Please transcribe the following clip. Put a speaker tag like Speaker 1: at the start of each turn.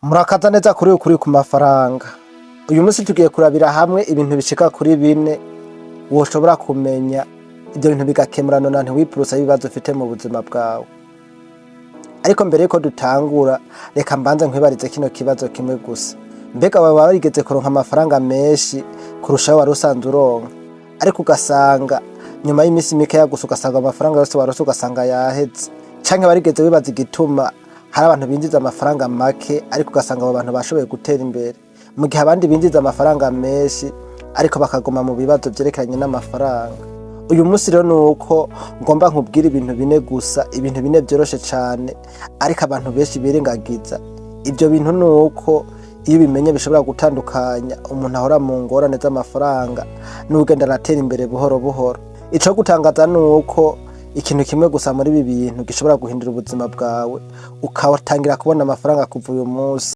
Speaker 1: Murakaza neza kuri Ukuri ku Mafaranga. Uyu munsi tugiye kurabira hamwe ibintu bishika kuri bine woshobora kumenya, ivyo bintu bigakemurana na ntiwipurusa ibibazo ufite mu buzima bwawe. Ariko mbere yuko dutangura, reka mbanze nkwibarize kino kibazo kimwe gusa: mbega waba warigeze kuronka amafaranga menshi kurusha ayo wari usanzwe uronka, ariko ugasanga nyuma y'iminsi mikeya gusa ugasanga amafaranga yose waronse ugasanga yaheze? Canke warigeze wibaza igituma hari abantu binjiza amafaranga make, ariko ugasanga abo bantu bashoboye gutera imbere, mu gihe abandi binjiza amafaranga menshi ariko bakaguma mu bibazo vyerekeranye n'amafaranga? Uyu munsi rero nuko ngomba nkubwire ibintu bine gusa, ibintu bine vyoroshe cane ariko abantu benshi birengagiza. Ivyo bintu nuko iyo ubimenye bishobora gutandukanya umuntu ahora mu ngorane z'amafaranga n'uwugenda aratera imbere buhoro buhoro. Ico gutangaza nuko ikintu kimwe gusa muri ibi bintu gishobora guhindura ubuzima bwawe, ukatangira kubona amafaranga kuva uyu munsi.